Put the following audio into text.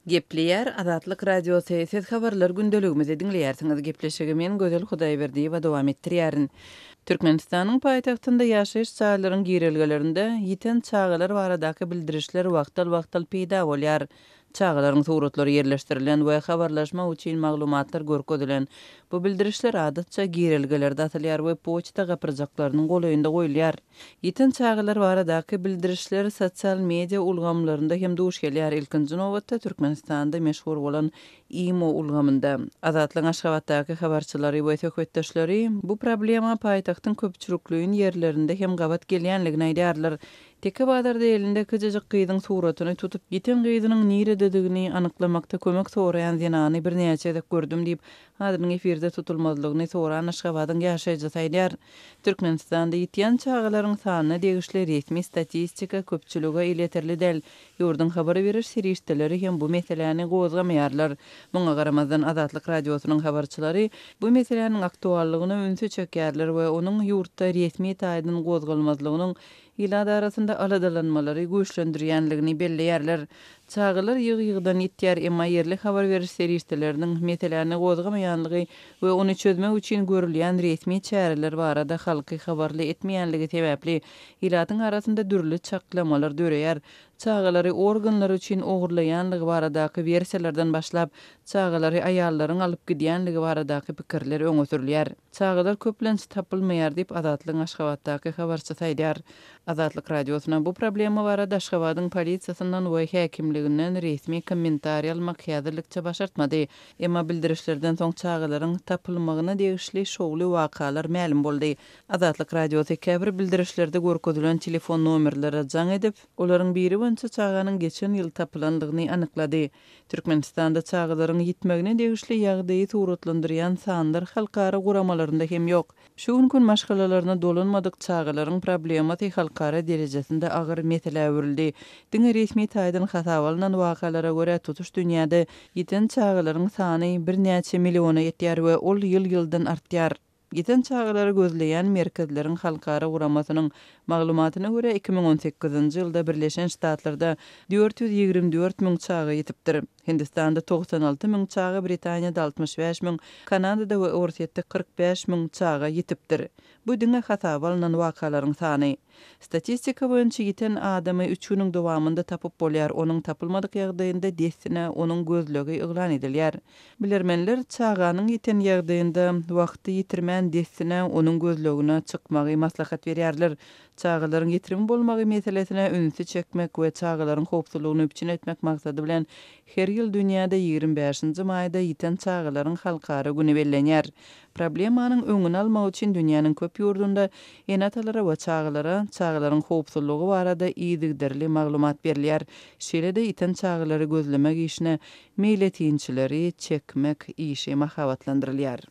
Gepleýär Azatlyk Radiosy, Siz habarlar gündeligimizi diňleýärsiňiz. Gepleşigi men Gözel Hudaýberdiýewa dowam etdirýärin. Türkmenistanyň paýtagtynda ýaşaýyş jaýlaryň girelgelerinde ýiten çagalar baradaky bildirişler wagtal-wagtal peýda bolýar. Çagalaryň suratlary ýerleşdirilen we habarlaşmak üçin maglumatlar görkezilen bu bildirişler adatça girelgelerde asylýar we poçta gapyrjaklarynyň golaýynda goýulýar. Ýiten çagalar baradaky bildirişler sosial media ulgamlarynda hem duş gelýär, ilkinji nobatda Türkmenistanda meşhur bolan imo ulgamynda. Azatlygyň Aşgabatdaky habarçylary we söhbetdeşleri bu problema paýtagtyň köpçülikleýin ýerlerinde hem gabat gelýänligini aýdýarlar. Teke bazarda elinde kiçijik gyzyň suratyny tutup, ýiten gyzynyň nirededigini anyklamakda kömek soraýan zenany birnäçe gezek gördüm diýip, adynyň efirde tutulmazlygyny soran Aşgabadyň ýaşaýjysy aýdýar. Türkmenistanda ýitýän çagalaryň sanyna degişli resmi statistika köpçülige elýeterli däl. Ýurduň habar beriş serişdeleri hem bu meseläni gozgamaýarlar. Muňa garamazdan, Azatlyk Radiosynyň habarçylary bu meseläniň aktuallygyna ünsi çekýärler we onuň ýurtda resmi taýdan gozgalmazlygynyň ilat arasynda aladalanmalary güýçlendirýänligini belleýärler. Çagalar ýygy-ýygydan ýitýär, emma ýerli habar beriş serişdeleriniň meseläni gozgamaýanlygy we ony çözmek üçin görülýän resmi çäreler barada halky habarly etmeýänligi sebäpli, ilatyň arasynda dürli çaklamalar döreýär. Çagalary organlar üçin ogurlaýanlygy baradaky wersiýalardan başlap, çagalary aýallaryň alyp gidýänligi baradaky pikirler öňe sürülýär. Çagalar köplenç tapylmaýar diýip, Azatlygyň Aşgabatdaky habarçysy aýdýar. Azatlyk Radiosyna bu problema barada Aşgabadyň polisiýasyndan we häkimliginden resmi kommentariý almak häzirlikçe başartmady. Emma bildirişlerden soň çagalaryň tapylmagyna degişli şowly wakalar mälim boldy. Azatlyk Radiosy käbir bildirişlerde görkezilen telefon nomerlere jaň edip, olaryň biri boýunça çaganyň geçen ýyl tapylandygyny anyklady. Türkmenistanda çagalaryň ýitmegine degişli ýagdaýy suratlandyrýan sanlar halkara guramalarynda hem ýok. Şu günki gün maşgalalaryna dolanmadyk çagalaryň problemasy halkara derejesinde agyr meselä öwrüldi. Diňe resmi taýdan hasaba alnan wakalara görä, tutuş dünýäde ýiten çagalaryň sany birnäçe milliona ýetýär we ol ýyl-ýyldan artýar. Ýiten çagalary gözleýän merkezleriň halkara guramasynyň maglumatyna görä, 2018-nji ýylda Birleşen Ştatlarda 424 müň çaga ýitipdir. Hindistanda 96 müň çaga, Britaniýada 65 müň, Kanadada we Orsýetde 45 müň çaga ýitipdir. Bu diňe hasaba alnan wakalaryň sany. Statistika boýunça ýiten adamy üç günüň dowamynda tapyp bolýar, onuň tapylmadyk ýagdaýynda dessine onuň gözlegi yglan edilýär. Bilermenler çaganyň ýiten ýagdaýynda wagty ýitirmän dessine onuň gözlegine çykmagy maslahat berýärler. Çagalaryň ýitirim bolmagy meselesine ünsi çekmek we çagalaryň howpsuzlygyny üpjün etmek maksady bilen her ýyl dünýäde 25-nji maýda ýiten çagalaryň halkara güni bellenýär. Problemanyň öňüni almak üçin dünýäniň köp ýurdunda ene-atalara we çagalara çagalaryň howpsuzlygy barada yzygiderli maglumat berilýär. Şeýle-de ýiten çagalary gözlemek işine meýletinçileri çekmek işi mahabatlandyrylýar.